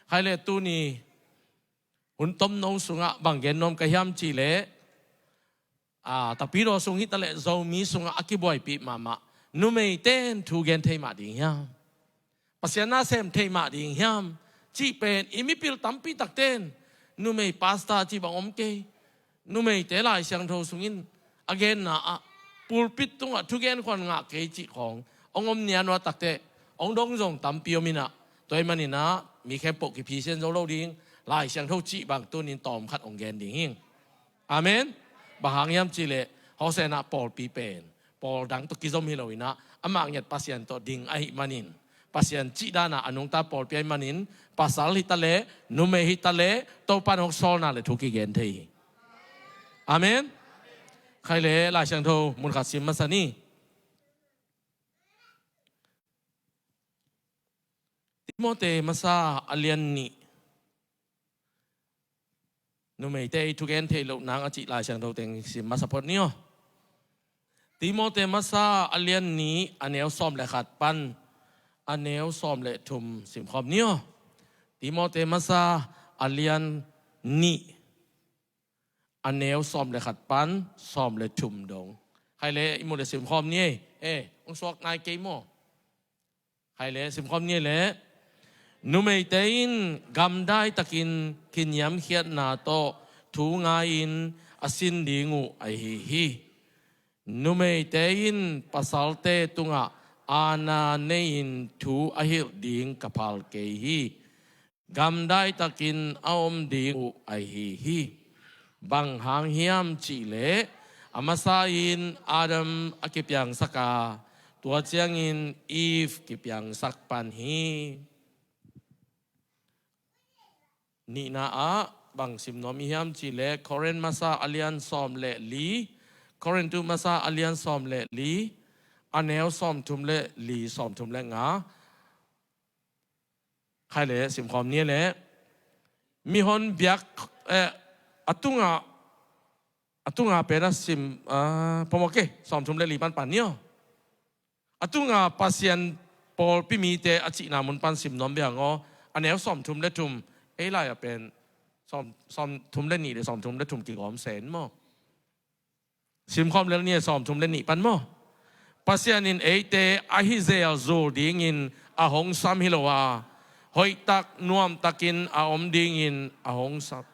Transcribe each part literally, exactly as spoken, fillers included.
Khai le tuni hun tomno sungah bang gen nuam ka hiam cih leh, a, Tapidaw sung hi taleh Zomi sungah a kibuaipih mahmah numeite in thu gen thei mah ding hiam, Pasian na sem thei mah ding hiam cih pen i mipil tampi takte in numei pastor cih bang om kei, numeite Lai Siangtho sungin a genna ah pulpit tungah thugen khuan ngah kei cih khawng hong om nianua takteh hong dong zong tampi om inah, tua ahih maninah mi khempeuh kiphisian zo lo ding. Lai Siangtho cih bang tunin tawmkhat hong gen ding hi. Amen. Bang hang hiam cih leh Hosea in ah pawlpi pen pawl dang tawh kizom hi lo inah amah ngiat Pasian tawh ding ahih manin, Pasian cih danah a nungta pawlpi ahih manin, pasal hi taleh numei hi taleh Topa in hong sawlna le thu kigen thei hi. Amen. Khai le Lai Siangtho munkhat sim masa ni. Timote masa a lian nih. Numeite i thugen theih loh nang a cih Lai Siangtho teng sim masa phot ni aw. Timote masa a lian nih a neu sawm le khat pan a neu sawm le thum simkhawm ni aw. Timote masa a lian nih a neu sawm le khat pan sawm le thum dong. Khai le i mu le simkhawm ni ei. Eh, hong suak nai kei maw? Khai le simkhawm ni ei le. Numeite in gamdai takin kiniamkhiatna tawh thu ngai-in a sin ding uh ahi hi. Numeite in pasalte tungah aana nei-in thu a hilh ding ka phal kei hi. Gamdai takin a om ding uh ahi hi. Bang hang hiam cih leh a masa-in Adam a kipiangsak a, tua ciangin Eve kipiangsak pan hi. Nihna ah bang sim nuam i hiam cih leh Korin masa a lian sawm le li, Korintu masa a lian sawm le li, a neu sawm thum le li, sawm thum le nga. Khai le simkhawm ni le. Mihon biak, eh, a tungah, a tungah pen a sim, ah, phamawh kei, sawm thum le li pan pan ni aw. A tungah Pasian pawlpi mite a cihna mun pan sim nuam bia ngei aw. A neu sawm thum le thum, ei lai a pen sawm, sawm thum le nih le sawm thum le thum kigawm sen maw? Simkhawm lel ni e, sawm thum le nih pan maw? Pasian in eite ahi zel zul dingin a hong sam hi lo a, hoihtak nuamtakin a om dingin a hong sam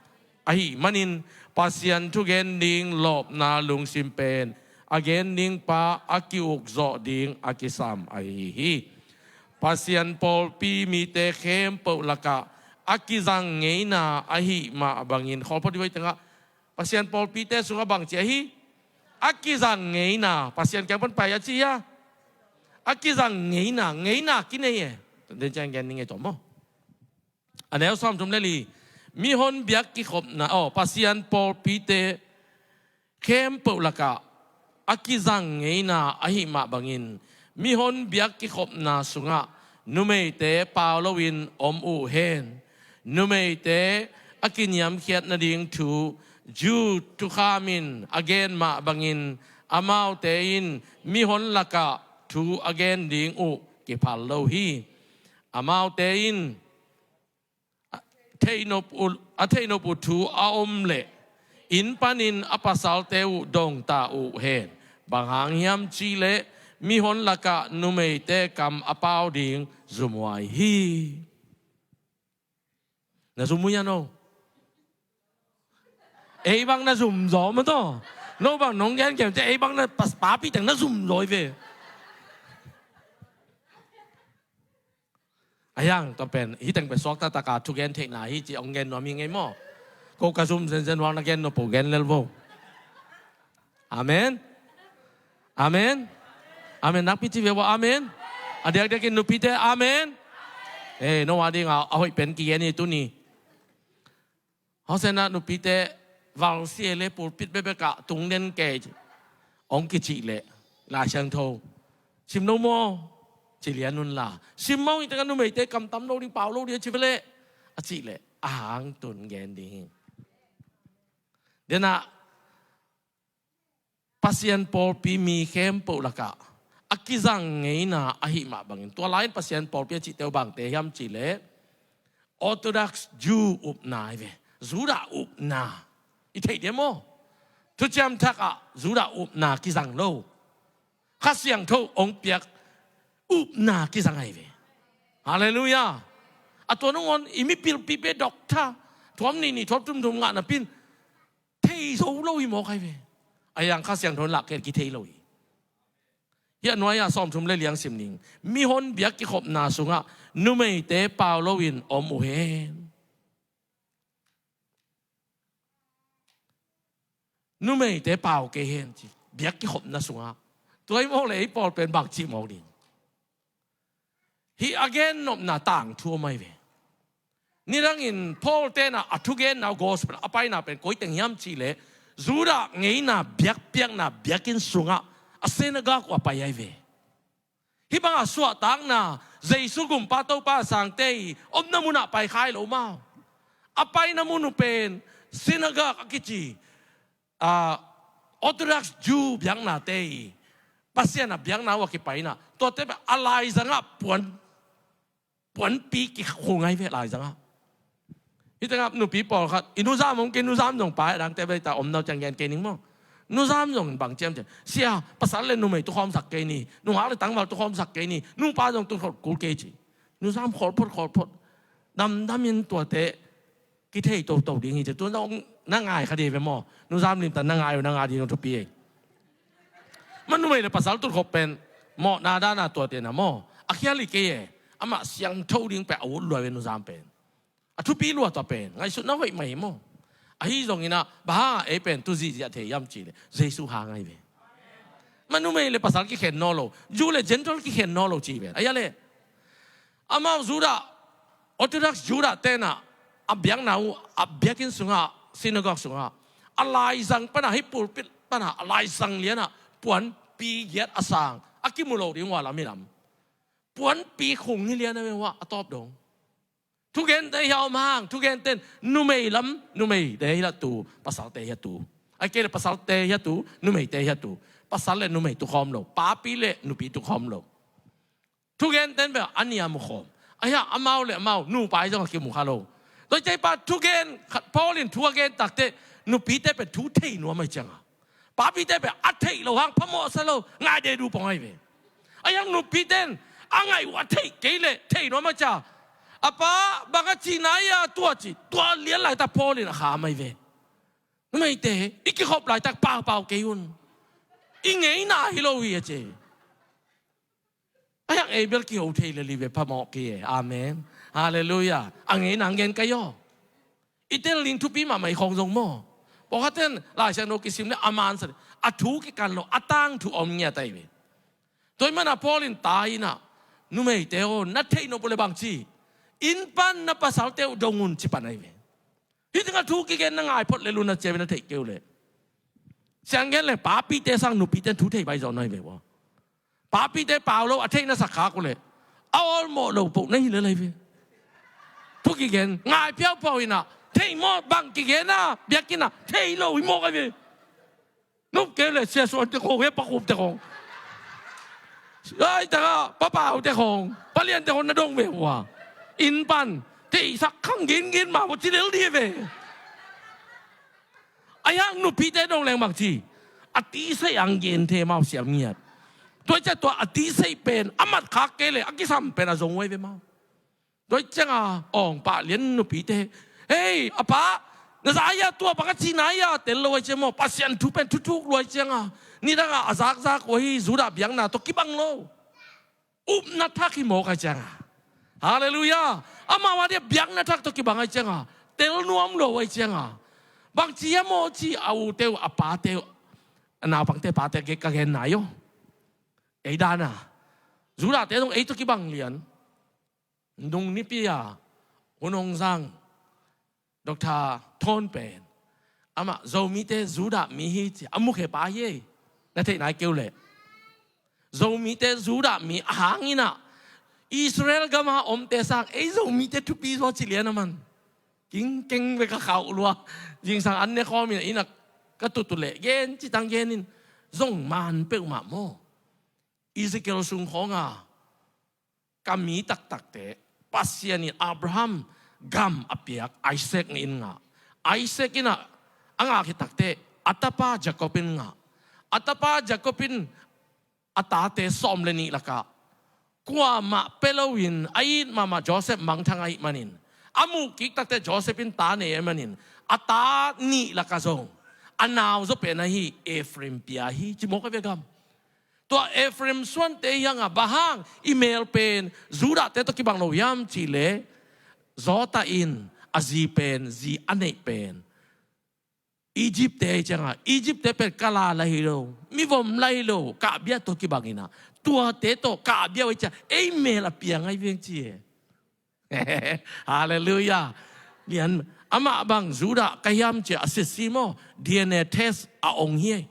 ahih manin, Pasian thugen ding lawpna lungsim pen a gen ding pa a ki-ukzawh ding a kisam ahi hi. Pasian pawlpi mite khempeuh lakah a kizang ngeina ahih mah bangin, khawl phot dih hoih tengah, Pasian pawlpite sungah bangci ahi? A kizang ngeina. Pasian kiang pan pai a ci hi a, a kizang ngeina, ngeina kinei e. Den ciang gen ni ngei tawh maw? A neu sawm thum le li. Mihon biak kikhopna, aw, Pasian pawlpite khempeuh lakah a kizang ngeina ahih mah bangin, mihon biak kikhopna sungah numeite pau loin om uh hen. Numeite a kiniamkhiat nading thu Jew thukham in a gen mah bangin, amaute in mihon lakah thu a gen ding uh kiphal lo hi. Amaute in a theihnop uh, a theihnop uh thu a om leh inn panin a pasalte uh dongta uh hen. Bang hang hiam cih leh mihon lakah numeite kam a pau ding zumhuai hi. Na zum uh hia no? Ei bang na zum zaw maw taw? No bang nong gen kem te ei bang na pas papi teng na zum zaw hi ve. A hiang tua pen hih teng pen suak taktak a thugen theihna hi ci hong gen nuam hi ngei maw? Ko ka zum zenzen vang na gen nop uh gen lel vo. Amen. Amen. Amen. Nakpi ci ve vo amen. A diakdiakin nupite amen. Eh, no a ding a, a hoih pen kigen hi tuni. Hosea in ah nupite valsia le pulpit bekbek ah tungden kei hong kicih leh Lai Siangtho sim lo maw? Ci lian un la. Sim mawk hi tengah numeite kamtam lo ding, pau lo ding a ci ve leh, a cih leh a hang tun gen ding hi. Denah Pasian pawlpi mi khempeuh lakah a kizang ngeina ahih mah bangin, tua lai-in Pasian pawlpi a cihte uh bangte hiam cih leh, Orthodox Jew upna ahi ve. Judah upna. I theih diam maw? Thuciam Thak ah Judah upna kizang lo. Kha Siangtho hong piak upna kizang ahi ve. Halleluiah. A tua nangawn i mipilpi pen doctor thuam nih nih thuam thum thum ngah napi in thei zo lo hi mawk ahi ve. A yang Kha Siangtho in lah kei kithei lo hi. Hih a nuai-ah sawmthum le li-ah sim ning. Mihon biak kikhopna sungah numeite pau loin om uh hen. Numeite pau kei hen ci. Biak kikhopna sungah. Tua hi mawk leh ei pawl pen bang cih mawk ding. Hih a gennopna tangthu om ahi ve. Nidangin Paul tenah a thugenna uh gospel a paina pen koi teng hiam cih leh Judah ngeina biakpiakna biakinn sungah a synagogue uh a pai ahi ve. Hih bangah suahtakna Jesu gumpa Topa a sangte i omna munah pai kha hi lo maw? A paina mun uh pen synagogue a kici, ah, Orthodox Jew biaknate i Pasian a biakna uh a kipaina. Tuate pen a laizangah puan puanpi kikhung ahi ve laizangah. Hih tengah nupi pawlkhat i nuzam om kei, nuzam zong pai a dangte bel ta om nau ciang gen kei ning maw? Nuzam zong bang ciam ciam, sia, pasal le numei tukhawmsak kei ni, nungak le tangval tukhawmsak kei ni, nupa zong tukhawm kul kei ci. Nuzam khawlphot khawlphot. Damdamin tuate kithei toto ding hi ci. Tu na ngai kha ding ve maw? Nuzam limtan na ngai uh na ngai ding uh thupi ei. Mah numei le pasal tutkhop pen mawhna dana tuate na maw? A khial hi kei e. Amah siangtho ding pen a ut lua ve nuzam pen. A thupi lua tua pen ngaihsutna hoih mah hi maw? Ahi zongin ah bang hang ei pen tu zihziah thei hiam cih leh Jesu hang ahi ve. Mah numei le pasal kikhen nawn lo, Jew le Gentile kikhen nawn lo cih pen a hia leh amau Judah, Orthodox Judah tenah a biakna uh a biakinn sungah, synagogue sungah a laizang panah, hih pulpit panah a laizang lianah puanpi giat a sang a kimu lo ding uh a lam hi lam. Puanpi khung hi lian a ve uh a tawp dong. Thugente hi a om hang, thugente in numei lam, numeite hi lah tu, pasalte hi a tu. Ahih kei leh pasalte hi a tu, numeite hi a tu. Pasal le numei tukhawm lo, papi le nupi tukhawm lo. Thugente in bel a nih a mukhawm. Ahi a amau le amau nupa hi zong a kimu kha lo. Tua i teipa thugen khat Paul in thu a gen takteh nupite pen thu thei nuam ahi cianga, papite pen a theih loh hang phamawhsa lo ngai dedu pong ahi ve. Ahi hang nupite in a ngaih uh a theih kei leh thei nuam ahi cia. A pa bang a cihna hi a tua ci, tua lian laitak Paul in a kham ahi ve. Numeite i kikhop laitak paupau kei un. I ngeina hi lo hi a ci. A hiang ei bel kiho thei le li ve phamawh kei e. Amen. Halleluiah. A ngei nang gen kai aw. I tel ning thupi mahmah i khawng zong maw? Pawlkhat ten Lai Siangtho kisim le a mansa le a thu kikan lo a tangthu om ngiat ahi ve. Tua ahih mana Paul in tai inah numeite aw na theih nop uh le bang ci, inn pan na pasalte uh dong un ci pan ahi ve. Hih tengah thu kigen na ngai phot le luna cia ve na theih kei uh leh. Siang gen le papite sang nupite thu thei bai zaw na hi ve ua. Papite pau lo a theih na sak khak uh leh a awlmawh lo poh na hi le lai ve. Thu kigen ngai phiauphau inah theih mawh bang kigen a biakinn ah thei lo hi mawk ahi ve. Nop kei uh leh sia suante khong he pakhupte khong. Ai taka papaute khong paliante khong na dong ve ua. Inn pan theihsak khang genggen mah ua ci lel dih ve. A hiang nupite dong leng bang ci a tiseih ang gente mau siam ngiat. Tua i ciah tua a tiseih pen a matkhak kei le a kisam pen a zong uai ve mau. Tua i cianga awng pah lian nupite, hei a pa na za ia tua bang a cihna ia tel lo ai ciang maw? Pasian thu pen thuthuk luai cianga nidanga a zakzak ua hi Judah biakna tua kibang lo. Upna thak hi mawk ai cianga. Halleluiah. Amau a dia biakna thak tawh kibang ai cianga tel nuam lo ai cianga bangci a mawh ci a ute uh a pate uh a naupangte pate ka gen nai aw. Ei dana Judahte zong ei tawh kibang lian. Nung nipi a hun hong zang Doctor Thawn pen amah Zomite Judah mi hi ci a mukhe pa hi ei. Na theih nai kei uh leh Zomite Judah mi a hang inah Israel gama omte sang ei Zomite thupi zaw ci lian a man. Kingkeng ve ka khauh lua. Zingsang an ne khawm inah innah ka tut uh leh gen citang gen in zong man peuhmah maw? Ezekiel sung khawnga ka mi taktakte Pasian in Abraham gam a piak Isaac in ngah. Isaac in a, a ngah khit takteh a tapa Jacob in ngah. A tapa Jacob in a tate sawm le nih lakah kuamah pia loin a it mahmah Joseph mangthang ahih manin, a muh kik takteh Joseph in ta nei ahih manin, a ta nih lakah zong a nau zaw pen ahi Ephraim pia hi, ci mawk a ve gam. Tua Ephraim suante hi hang a, bang hang i mel pen Judah-te tawh kibang lo hiam cih leh, Joseph in a zi pen, zi a neih pen Egypt-te hi ciangah, Egypt-te pen kala la hi lo, mivom la hi lo, kahbia tawh kibang in ah, tuate tawh kahbia uh hi ciah, ei mel a piang ahi veng ci e. Halleluiah. Lian, amah bang Judah ka hiam ci a, a sitsi maw, D N A test a ong hi.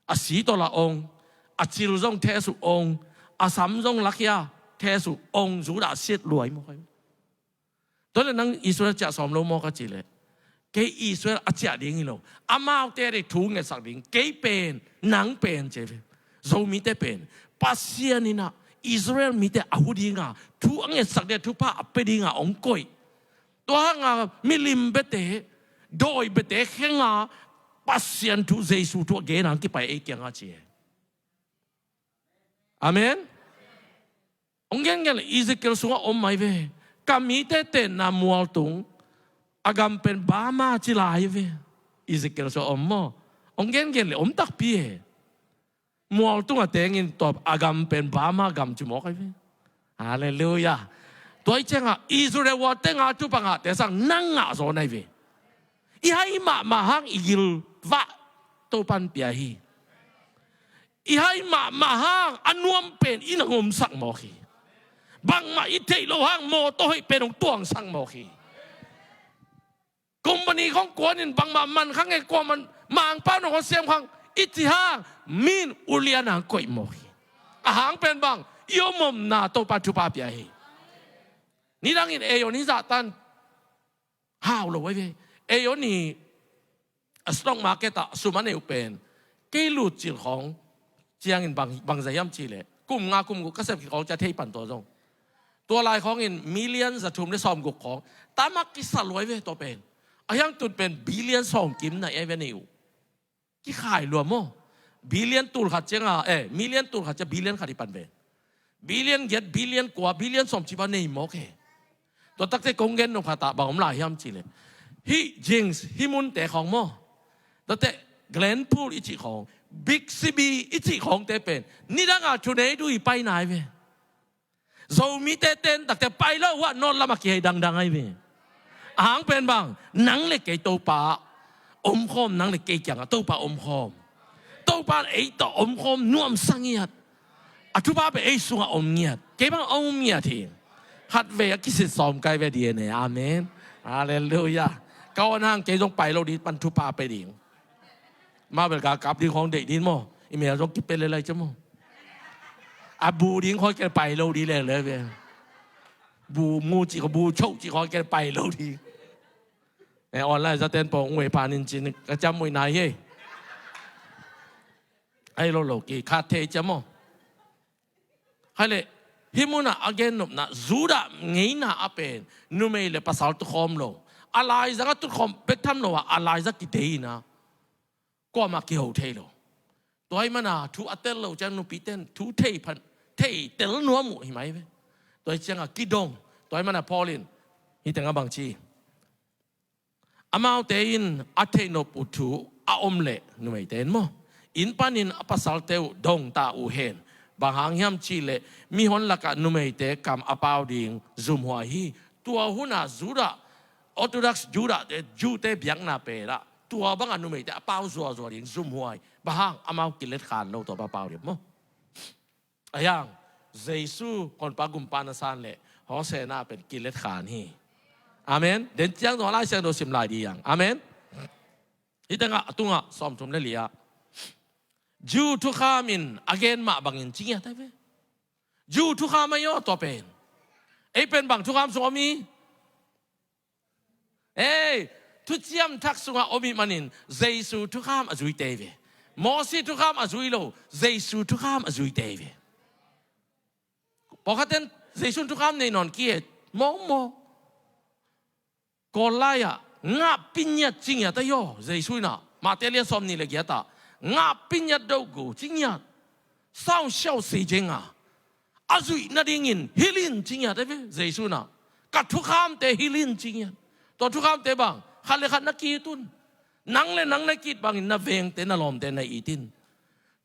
A si tawh la ong, a cil zong test uh ong, a sam zong lakhia test uh ong, Judah sit luai maw kai. Tua leh nang Israel ciah sawm lo maw ka cih leh, kei Israel a ciah ding hi lo. Amaute ding thu ngetsak ding, kei pen, nang pen ci ve. Zomite pen, Pasian in ah Israel mite a hu dinga, thu a ngetsak ding, thupha a pia dinga ong koih. Tua hanga milim biate, dawi biate khenga, Pasian thu, Jesu thu a gen hang kipai ei kianga ci e. Amen. Ong gen gen leh Ezekiel sungah om mai ve. Ka mite tenna mualtung, a gam pen Burma ci lai ve. Ezekiel sungah om maw. Ong gen gen leh om takpi e. Mualtung a tengin tua a gam pen Burma gam ci mawk ai ve. Halleluiah. Tua hi ciangah Israel ua tenga thupha ngahte sang nang ngah zaw nai ve. I hai mahmah hang i gil vah Topan pia hi. I hai mahmah hang a nuam pen i na ngomsak mawk hi. Bangmah i theih loh hang mawtaw hoih pen hong tuangsak mawk hi. Company khong kuanin bangmah man khang e, kuaman mangpa nong hong siam khang i ci hang min ulian hang koih mawk hi. A hang pen bang i om omna Topa thupha pia hi. Nidangin ei on hi zahtan hau lo ai ve. Ei on hi a stock market ah sum a neih uh pen, kei lut cil khawng ciangin bang, bang zah hiam cih leh kum nga kum guk ka sep khit khawng cia thei pan tua zong. Tua lai khawngin million za thum le sawm guk khawng tamak kisa luai ve tua pen. A hiang tun pen billion sawm kim na e ve nei uh. Kikhai lua maw. Billion tul khat cianga, eh, million tul khat cia billion khat i pan ve. Billion giat, billion kua, billion sawm ci ba nei mawk e. Tua takte kong gen nop khat ah bang om lai hiam cih leh, hih Jinx, hih munte khawng maw. Tuate Glenpool i cih khawng, Big City i cih khawngte pen nidanga thunei duh i pai nai ve. Zomite ten takte pai lo, huah nawt lamah kihei dangdang ai ve. A hang pen bang, nang le kei Topa omkhawm, nang le kei kiangah Topa omkhawm. Topa in ei tawh omkhawm nuamsa ngiat. A thupha pen ei sungah om ngiat. Kei bang a om ngiat hi. Khatvei a kisit sawm kai ve D N A. Amen. Halleluiah. Ka on hang kei zong pai lo ding pan thupha pe ding. Mabel ka kap ding khawng deih ding maw. I mel zong kipe lelai cia maw. A bu ding khawng kei pai lo ding lelai ve. Bu mu cih khawng, bu choh cih khawng kei pai lo ding. Eh, online zaten pawng ung wei panin cin ka ciam muih nai hi. Ai lo lo ki khat thei cia maw. Hai leh, hih munah a gennopna Judah ngeina a pen numei le pasal tukhawm lo. A laizang a tukhawm bek tham lo ah a laizang kidei ina kuamah kiho thei lo. Tua hi mana thu a tel lo ciang nupiten thu thei phan, thei tel nuam uh hi mai ve. Tua hi cianga kidong. Tua hi mana Paul in hih tengah bangci, amaute in a theihnop uh thu a om leh numeite in maw, inn panin a pasalte uh dongta uh hen. Bang hang hiam cih leh mihon lakah numeite kam a pau ding zumhuai hi. Tua hunah Judah, Orthodox Judah te, Jew-te biakna pelah tua bangah numeite a pau zuazua ding zumhuai. Bang hang amau kiletkhan lo tua pa pau ding maw. A hiang, Jesu honpa gumpa na san leh Hosanna pen kiletkhan hi. Amen. Den ciang zong a Lai Siangtho sim lai dih hiang. Amen. Hih tengah a tungah sawmthum le li-ah Jew thukham in a gen mah bangin ci ngiat ai ve. Jew thukham ahi aw tua pen. Ei pen bang thukham sung om hi? Ei, thuciam thak sungah om ih manin Jesu thukham a zuite ve. Mosi thukham a zui lo, Jesu thukham a zuite ve. Pawlkhatten Jesu thukham nei nawn ki e, mawngmawng. Kawl lai-ah ngahpi ngiat ci ngiat ahi aw, Jesu in ah. Mate lian sawm nih le giat ah ngahpi ngiat dohgu ci ngiat. Sau siau si cing a, a zuih nadingin hilh in ci ngiat ahi ve, Jesu in ah. Ka thukhamte hilh in ci ngiat. Tua thukhamte bang, khat le khat na ki-it un. Nang le nang na ki-it bangin na vengte na lawmte na it in.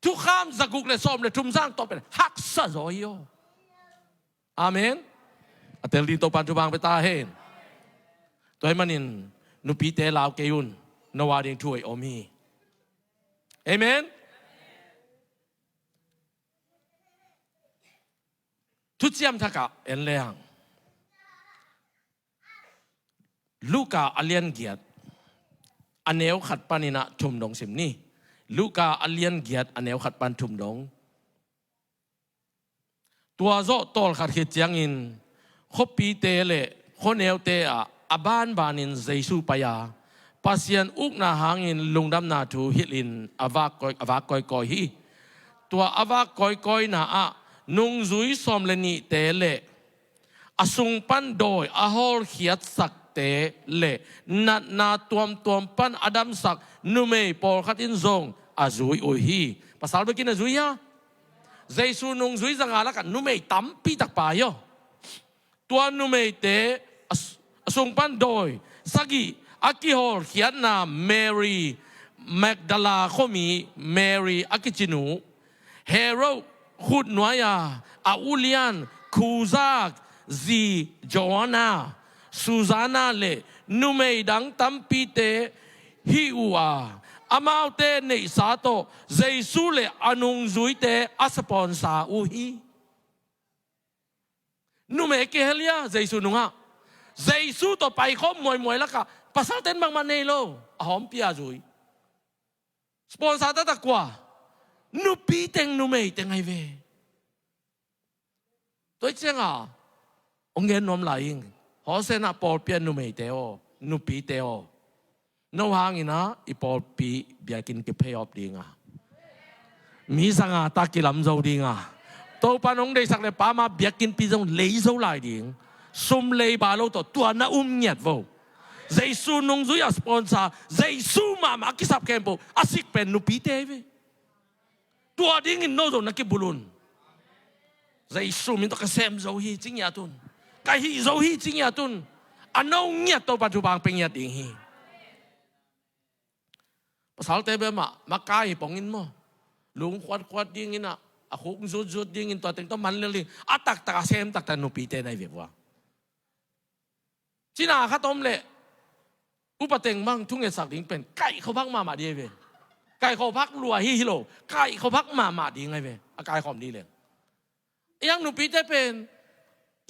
Thukham zaguk le sawm le thum sang tawh pen haksa zaw hi aw. Amen. A tel ding Topan thupha pia ta hen. Tua ahih manin nupite lau kei un. Na va ding thu hoih om hi. Amen. Thuciam Thak ah en lehang, Luka a lian giat, a neu khat panin ah thum dong sim ni. Luka a lian giat, a neu khat pan thum dong. Tua zawh tawlkhat khit ciangin khuapite le khuaneute ah a banbanin Jesu pai a, Pasian ukna hangin lungdamna thu hilhin a vak kawikawi hi. Tua a vak kawikawina ah nungzui sawm le nihte le a sung pan dawi a hawlkhiatsakte le natna tuamtuam pan a damsak numei pawlkhat in zong a zui uh hi. Pasal bekin a zui hia? Jesu nungzui zanga lakah numei tampi tak pai aw. Tua numeite a s-, a sung pan dawi sagih a kihawlkhiatna Mary Magdala khuami Mary a kici nu, Herod khutnuai-a a ulian Khuza zi Joanna, Susanna le numei dang tampite hi uh a, amaute neihsa tawh Jesu le a nungzuite a sponsor uh hi. Numei kihel hia Jesu nungah? Jesu tawh paikhawm muaimuai lakah pasalten bangmah nei lo, a hawmpi a zui. Sponsor taktak kua? Nupi teng, numei teng ahi ve. Tua hi cianga hong gen nuam lai ing. Hosea pawlpi ah numeite aw, nupite aw, no hangin ah i pawlpi biakinn kiphei awp ding a, mi zanga tak kilam zo ding a, Topan hong deihsak le pama biakinnpi zong lei zo lai ding. Sum leiba lo tawh tua na um ngiat vo. Jesu nungzui a sponsor, Jesu mahmah a kisap khempeuh a sik pen nupite hi ve. Tua dingin no zong na kibulh un. Jesu min tawh ka sem zo hi ci ngiat un. Ka hih zo hi ci ngiat un. A no ngiat Topa thupha pia ngiat ding hi. Pasalte bia mah makai pongin maw, lung khuatkhuat dingin ah, a khuk zutzut dingin tua teng tawh man lel ding. A taktak a sem taktak nupite na hi ve vua. Cina khat om leh upa teng bang thungetsak ding pen kaikhawm phak mahmah ding ahi ve. Kaikhawm phak lua hi hi lo, kaikhawm phak mahmah ding ahi ve. A kaikhawm ding leng, iang nupite pen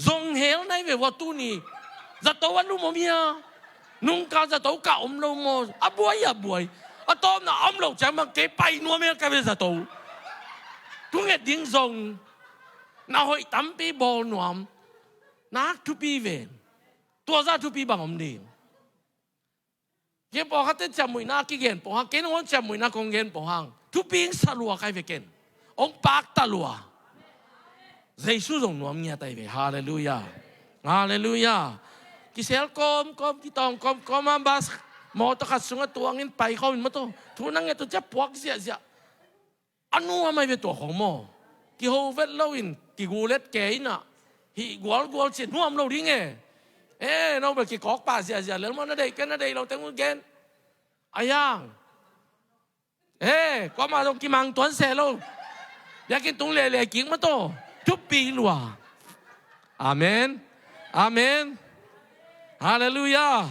zong hel na hi ve vua tuni. Zato a lum om hia? Nungkal zato ka om lo maw? A buai a buai. A tawpna a om lo ciang bang kei pai nuam hel ka ve zato. Thunget ding zong na hoih tampi bawl nuam. Nak thupi ve. Tua zah thupi bang om ding? Kei pawlkhatte ciammuihna kigen pawh hang, kei nangawn ciammuihna kong gen pawh hang, thupi hong sa lua ka hi ve ken. Hong pakta lua. Jesu zong nuam ngiat ahi ve. Halleluiah. Halleluiah. Kisel kawmkawm, kitawng kawmkawm a bas mawtaw khat sungah tuangin paikhawm in mawtaw. Thu na nget uh ciah puak ziahziah. A nuam ahi ve tua khong maw. Kiho vet loin kigulet kei inah hih gualgual cih nuam lo ding e. E, no bel kikawk pah ziahziah lel maw, na deih ken, na deih lo teng uh gen. A hiang. E, kuamah zong kimang tuan seh lo. Biakinn tung lehleh kik mawtaw. Thupi lua. Amen. Amen. Halleluiah.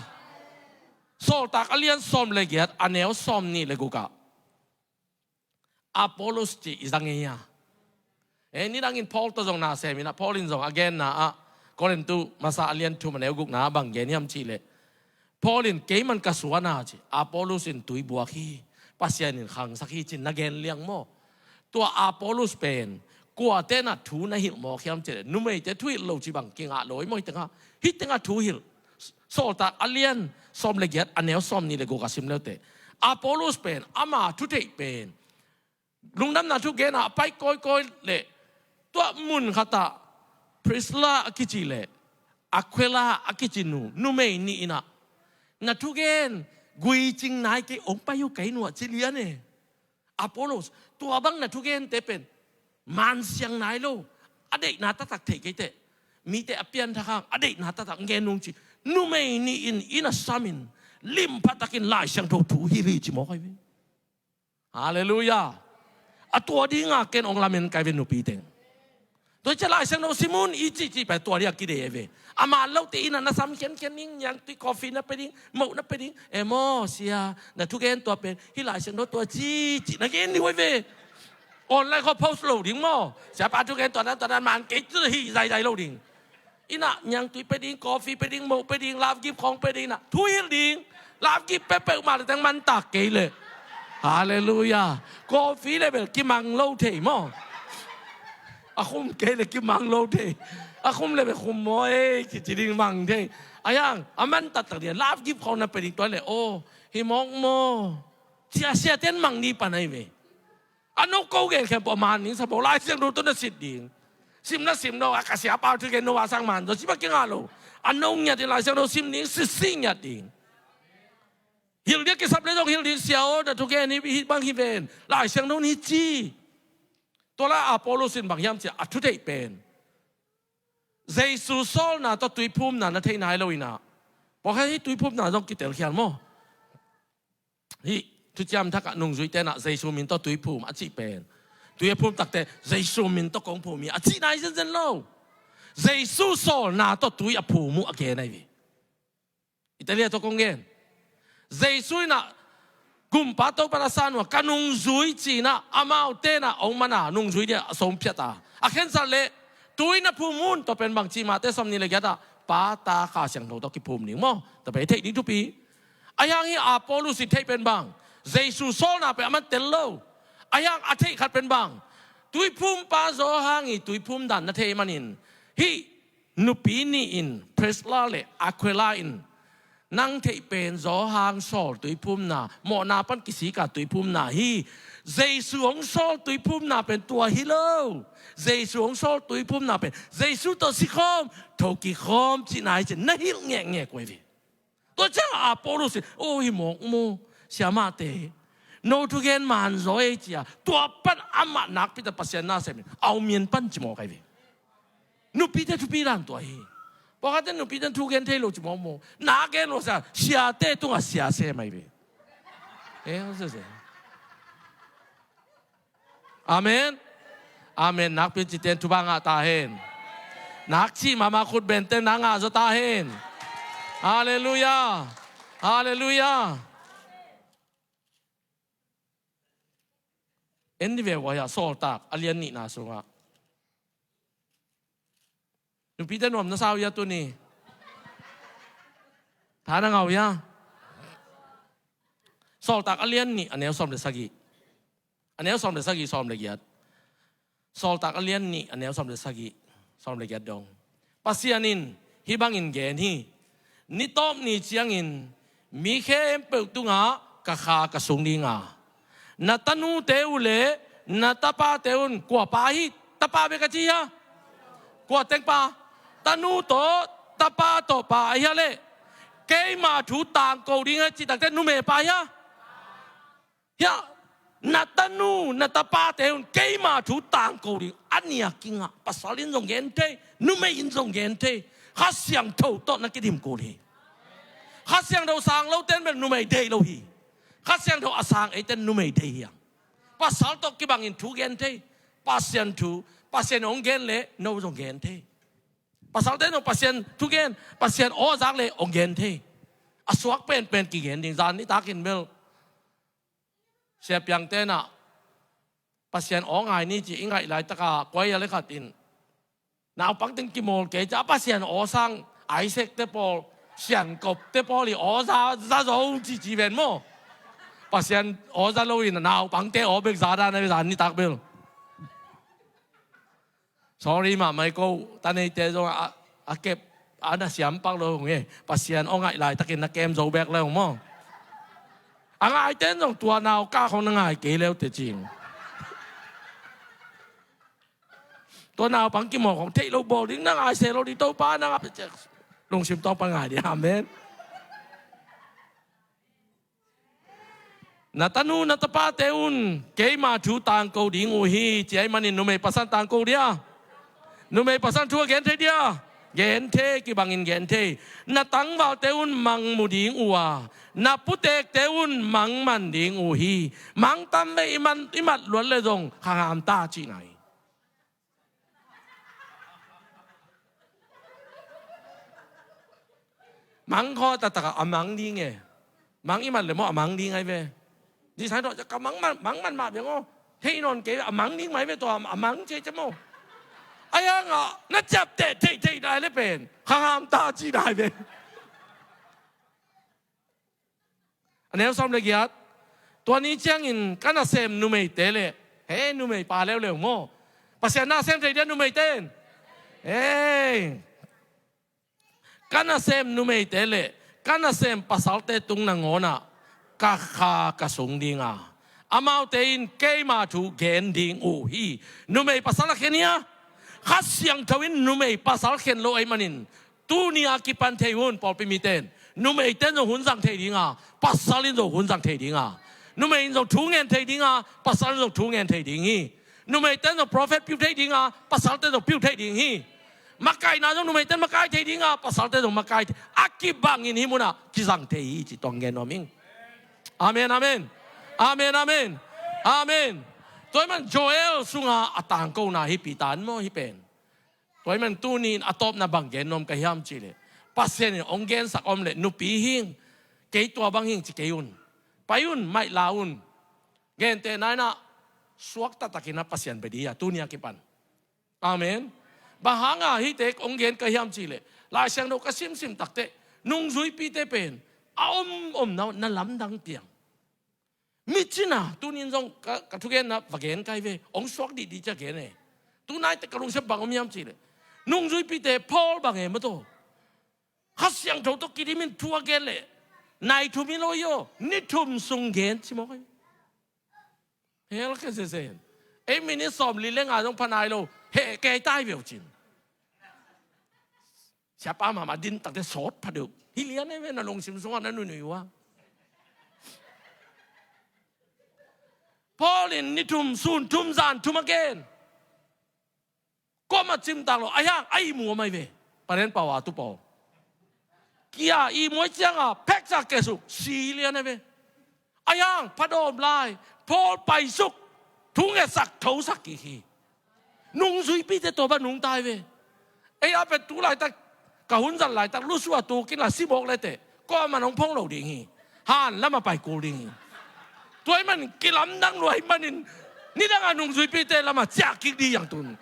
Sawltak a lian sawm le giat, a neu sawm nih le gukah Apollos cih i za ngei a. E, nidangin Paul tawh zong na sem inah, Paul in zong a genna ah, Korintu masa a lian thum a neu gukna ah bang gen hiam cihleh, Paul in keiman ka suan a ci, Apollos in tui buak hi, Pasian in khangsak hi cin na gen liang maw. Tua Apollos pen kuate na thu na hilh mawk hiam cihleh, numeite thu hilh lo ci bang kingah lo hi maw. Hih tengah, hih tengah thu hilh. Sawltak a lian sawm le giat, a neu sawm nih le guk a sim leute, Apollos pen ama thutheih pen lungdamna thu genah a pai kawikawi leh, tua mun khatah Priscilla a kici le Aquila a kici nu, numei nih inah Na thugen guicing nai kei, ong pai uh kei nuah ci lian e. Apollos, tua bang na thugente pen mansiang nai lo, a deihna taktak thei kei teh, mite a pianthak hang a deihna taktak ngen nung ci. Numei nih in inn a samin, limpha takin Lai Siangtho thu hilh hi ci mawk ahi ve. Halleluiah. A tua dinga ken ong lamen kai ve nupi teng. Tua ciang Lai Siangtho sim un i cihcih pen tua dinga kidei ve. A man lote inn ah na sam khiankhian ding, niangtui coffee na pia ding, moh na pia ding. E maw sia, na thugen tua pen hih Lai Siangtho tua cihcih na gen ding uh ahi ve. Online khawng post lo ding maw. Siapa thugen tua nan tua nan man kei, hih zaizai lo ding. Inn ah niangtui pia ding, coffee pia ding, moh pia ding, love gift khawng pia ding, na thu hilh ding. Love gift pia peuhmah le teng man tak kei leh, halleluiah, coffee le bel kimang lo thei maw. A khum kei le kimang lo thei. A khum le bel khum maw ei, kici ding mang thei. A hiang a man taktak ding, love gift khawng na pia ding tua le, aw, hi mawk maw. Sia, siaten mang ni pan ahi ve. A no ko gen khempeuh a man ding sa bo, Lai Siangtho tawh na sit ding. Sim na sim no a, ka siapa thugen no a sang man zaw ci bang kingah lo. A no ngiat ding, Lai Siangtho sim ding, sitsi ngiat ding. Hilh ding a kisap le zong hilh ding, sia aw, na thugen hih bang hi ven, Lai Siangtho hi ci. Tua lai Apollos in bang hiam cih a, a thutheih pen Jesu sawlna tawh tuiphumna na theih nai lo in a, pawlkhat hih tuiphumna zong kitelkhial maw. Hih thuciam thak ah nungzuite in a Jesu min tawh tuiphum a cih pen, tui a phum takte Jesu min tawh kong phum hi a cih nai zenzen lo. Jesu sawlna tawh tui a phum uh a gen ahi ve. Italia tawh kong gen. Jesu in a Gumpa Topa na san uh a, ka nungzui ci in a, amaute in a ong man a nungzui ding a sawm phiat a, a khensat leh tui na phum un. Tua pen bang ci, Mate sawmnih le giat ah Pa, Ta, Kha Siangtho tawh kiphum ding maw. Tua pen i theih ding thupi. A hiang hih Apollos i theih pen bang, Jesu sawlna pen a man tel lo. A hiang a theih khat pen bang, tuiphumpa Johan i tuiphum dan na thei manin, hih nupi nih in, Priscilla le Aquila in, nang theih pen Johan sawl tuiphumna, mawhna pan kisik a tuiphumna hi. Jesu hong sawl tuiphumna pen tua hi lo. Jesu hong sawl tuiphumna pen Jesu tawh sikhawm, tho kikhawm cihna hi ci-in na hilh ngekngek uh ahi ve. Tua ciang Apollos in, aw, hi mawk maw, siamahte, no thugen man zaw ei ci a, tua pan amah nakpi tak Pasian na sem in, a om in pan ci mawk ahi ve. Nupite thupi dan tua hi. Pawlkhatte nupite thugen thei lo ci mawk maw. Na gen lo sia, siate tungah sia sem ahi ve. Eh, sia, sia. Amen. Amen. Nakpi cihte in thupha ngah ta hen. Nak cih mahmah khut bengte in na ngah zaw ta hen. Halleluiah. Halleluiah. En ni ve uh ahi a, Sawltak a lian nihna sungah. Nupite nuam na sa uh hia tuni? Tha na ngah uh hia? Sawltak a lian nih a neu sawm le sagih. A neu sawm le sagih, sawm le giat. Sawltak a lian nih a neu sawm le sagih, sawm le giat dong. Pasian in hih bangin gen hi. Ni tawp ni ciangin mi khempeuh tungah ka Kha ka sung ding a, na tanute uh le na tapate un, kua pa hi, tapa bek a ci hia? Kua teng pa? Tanu tawh tapa tawh pa ahi a leh, keima thu tangko ding a cih takte numei pa hia? Hia, na tanu na tapate un keima thu tangko ding. A nih a kingah, pasal in zong gen thei, numei in zong gen thei. Kha Siangtho tawh na kidim kul hi. Kha Siangtho sang lote in bel numei deih lo hi. Kha Siangtho a sang eite in numei deih hi hang. Pasal tawh kibangin thu gen thei. Pasian thu, Pasian hong gen leh no zong gen thei. Pasalte in zong Pasian thu gen, Pasian aw zak leh hong gen thei. A suak penpen kigen ding, zan nitakin bel Sia Piangte in ah Pasian aw ngai ni ci i ngaih laitaka kuai a le khat in, naupang teng kimawl kei ci a, Pasian aw sang Isaac te pawl, Siankop te pawl i aw za, za zo ci ci ven maw. Pasian aw za lo in naupangte aw bek za dan a ve, zan nitak bel. Sorry mahmah hi ko, taneite zong a, a kep, a na siam pak lo hong e. Pasian aw ngaih laitakin na kem zo bek le hong maw. A ngaite in zong tua nau kah khong na ngai kei leu te cing. Tua naupang kimawl khong theih lo bawl ding, na ngai se lo ding, Topa na ngap. Lungsim tawng pan ngai ding. Amen. Na tanu na tapate un keima thu tangko ding uh hi, ci ahih manin numei pasal tangko dia? Numei pasal thu a gen thei dia? Gen thei, kibangin gen thei. Na tangvalte un mang mu ding uh a, na putekte un mang man ding uh hi. Mang tam ve, i man, i mat luat le zong khangham ta cihna hi. Mang khaw taktak a mang ding e. Mang i mat le maw a mang ding ai ve. Di sai tawh ka mang man, mang man mah ve ngaw. Thei nawn kei a mang ding mai ve tawh a mang ce ce maw. Ai hang a na ciapteh theih theih nai le pen khangham ta ci nai ve. A neu sawm le giat. Tua ni ciangin ka nasem numeite le, he numei pa leuleu maw, Pasian nasem thei dia numeite in? Hei, ka nasem numeite le ka nasem pasalte tung nangawnah ka kha ka sung dinga, amaute in keima thu gen ding uh hi. Numei pasal a khen hi a, Kha Siangtho in numei pasal khen lo ahih manin, tuni a kipan thei hun pawlpi mite in, numeite in zong hun zang thei dinga, pasal in zong hun zang thei dinga, numei in zong thu ngen thei dinga, pasal in zong thu ngen thei ding hi. Numeite in zong prophet piu thei dinga, pasalte zong piu thei ding hi. Makaihna zong numeite in makai thei dinga, pasalte zong makai thei. A kibangin hih munah kizang thei hi ci tuang gen nuam ing. Amen, amen. Amen, amen. Amen. Tua ahih man Joel sunga a tangkona hi Peter in maw hih pen. Tua ahih man tuni in a tawpna bang gen nuam ka hiam cihleh, Pasian in hong gensak om leh nupi hing, kei tua bang hing ci kei un. Pai un, maih la un. Gentehna in ah suak taktakin a Pasian bia ding hi a, tuni a kipan. Amen. Bang hanga hihte hong gen ka hiam cihleh, Lai Siangtho ka simsim takteh nungzuipite pen a om om na, na lamdang piang. Mi cina, tunin zong ka, ka thugenna va gen kai ve, hong suak dihdih cia gen e. Tunai teh ka lungsim bang om hiam cihleh, nungzuipite Paul bang e maw taw. Kha Siangtho tawh kidimin thu a gen leh nai thum hi lo hi aw, ni thum sung gen ci mawk hi. Hel khe sesen. Ei minit sawmli le nga zong pha nai lo, heh kei tai veu cin. Siapa mahmah din takte sawt pha deuh. Hi lian e ve, na lungsim sungah na nuinui uh a. Paul in ni thum, sun thum, zan thum a gen. Kuamah cimtak lo, a hiang a ihmu a mai ve. Paren pau a tu pawl. Kia ihmu a cianga pheksak kesuk, si lian a ve. A hiang phadawm lai, Paul paisuk, thu ngetsak thosak kik hi. Nungzuipite tua bang nungta hi ve. Ei a pen tu laitak, ka hun zat laitak lusua tukin la simawk leteh kuaman hong phong lo ding hi. Han lama pai kul ding hi. Tua ahih man kilamdang lua ahih manin nidanga nungzuipite lama ciah kik ding hi ang tun.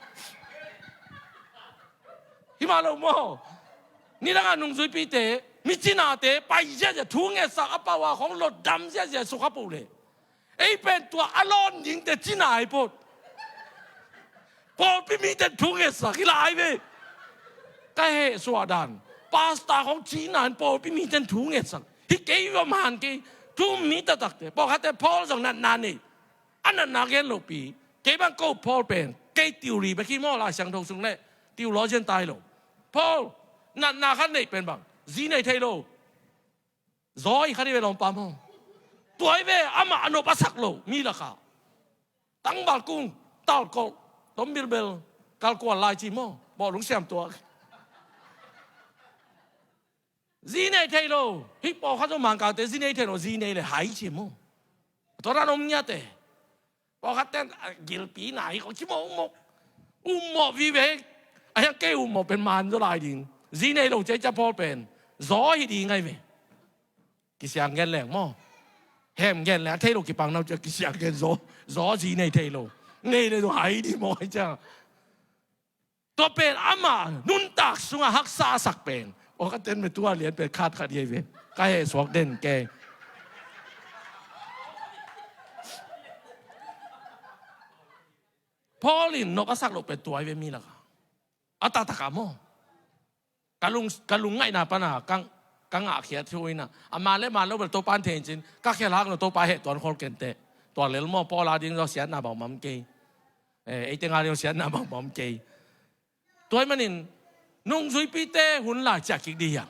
Hi mah lo maw? Nidanga nungzuipite, mi cinate pai ziahziah, thu ngetsak a pau a khong lotdam ziahziah sukha poh leh, ei pen tua a lawn dingte cina hi phot. Pawlpi mite thu ngetsak hi lai ve. Ka heh suah dan, pasta khong cina in pawlpi mite thu ngetsak hi kei va man kei. Thu mi taktakte, pawlkhatte Paul zong natna nei. A natna gen lohpi. Kei bang ko Paul pen, kei theory bek hi maw, Lai Siangtho sung leh theologian tai lo. Paul natna khat neih pen bang, zi nei thei lo. Zaw i khat i ve lawmpa maw. Tua i ve, amah a nop a sak lo mi lakah. Tangval kung, talkolh, tom bilbel, kalkual lai ci maw, bawh lungsiam tuak. Zi nei thei lo. Hih pawlkhat zong Mangkangte zi nei thei lo, zi nei le hai ci maw. Tua dan om ngiate. Pawlkhatte gilpi na hi ko ci mawkmawk. Ummawh vive. A hiang kei ummawh pen man zaw lai ding. Zi nei lo cia cia Paul pen zaw hi ding ai ve. Kisiang gen leng maw. Hem gen leng a thei lo kipang nau cia kisiang gen zaw. Zaw zi nei thei lo. Nei le zaw hai ding maw ai cia. Tua pen ama nuntak sungah haksa a sak pen. Aw ka ten me tua lian pen khat khat hi ve. Ka heh suak den kei. Paul in nop a sak loh pen tua hi ve mi lakah. A taktak ah maw. Ka lung, ka lungngaihna pana ka, ka ngahkhiat thu inah, a man le man lo bel Topa in thei in cin, ka khel hak lo Topa heh tuan khol kenteh. Tua lel maw, Paul a ding zaw siatna bangmah om kei. Eh, eite nga ding zaw siatna bangmah om kei. Tua ahih manin nungzuipite hun lai ciah kik dih hiam.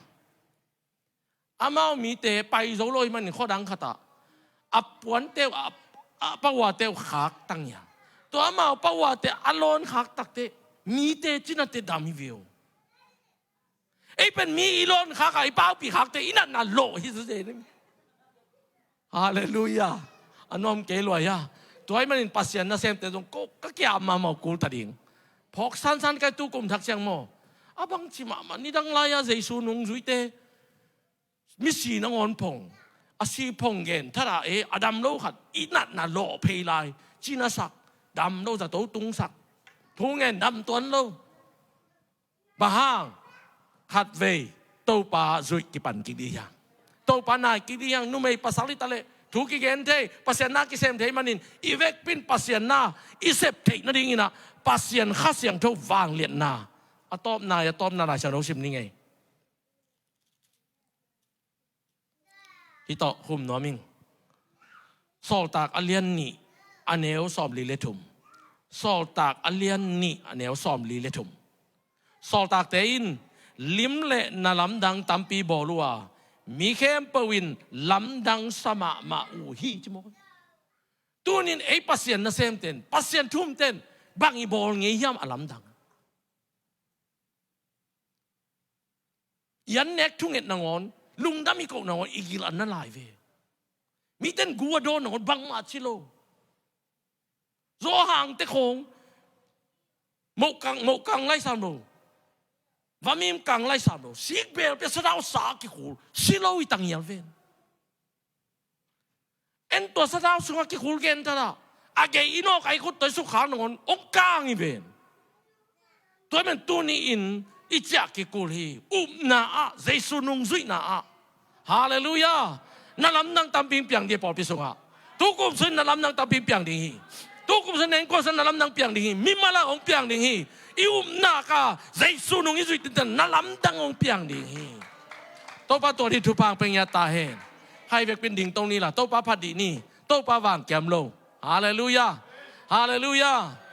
Amau mite pai zo lo ahih manin khuadang khatah a puante uh, a, a pauate uh khaktan hi a. Tua amau pauate a lawn khaktakte, mite cinate dam hi ve uh. Ei pen mi i lawn khak a, i paupi khakte i natna lawh hi zaw zen. Halleluiah. A nuam kei lua hia. Tua ahih manin Pasian nasemte zong ko ka kia mahmah uh kul ta ding. Phawk sansan kai tu kum thak ciang maw. A bangci mahmah nidang lai-a Jesu nungzuite misi nangawn phong, a si phong gen thada e, a dam lo khat i natna lawh phei lai. Cina sak, dam lo zato tungsak. Thu ngen dam tuan lo. Bang hang? Khatvei Topa zuih kipan kik dih hiang. Topa nai kik dih hiang. Numei pasal hi ta leh thu kigen thei, Pasian na kisem thei manin i vekpin Pasian na i sep theih nadingin ah Pasian Kha Siangtho vangliatna a tawpna, a tawpna Lai Siangtho sim ni ngei. Hih tawh khum nuam ing. Sawltak a lian nih a neu sawmli le thum. Sawltak a lian nih a neu sawmli le thum. Sawltakte in lim le na lamdang tampi bawl uh a, mi khempeuh in lamdang sa mahmah uh hi ci maw. Tunin ei Pasian nasemten, Pasian thumten bang i bawl ngei hiam a lamdang? I an nek thunget nangawn, lungdam i koh nangawn i gil an na lai ve. Miten gu a dawn nangawn bangmah ci lo. Zawhangte khawng mohkang, mohkang lai sam lo. Vamim kang lai sam lo. Sikbel pia sadau sa kikhul, si lo i tangial ven. En tua sadau sungah kikhul gen thada, a gei i nawk a i khut tawh i sukkhak nangawn hong kang hi ven. Tua men tuni-in i ciah kikul hi. Upna ah, Jesu nungzuihna ah. Halleluiah. Na lamdang tampi piang ding pawlpi sungah. Tukum sung na lamdang tampi piang ding hi. Tukum sung nengkuang sung na lamdang piang ding hi. Mimal ah hong piang ding hi. I upna ka Jesu nung i zuih tinten na lamdang hong piang ding hi. Topa tua dih thupha pia ta hen. Hai vekpin ding tong ni la, Topa phat dih ni. Topa vang kiam lo. Halleluiah. Halleluiah.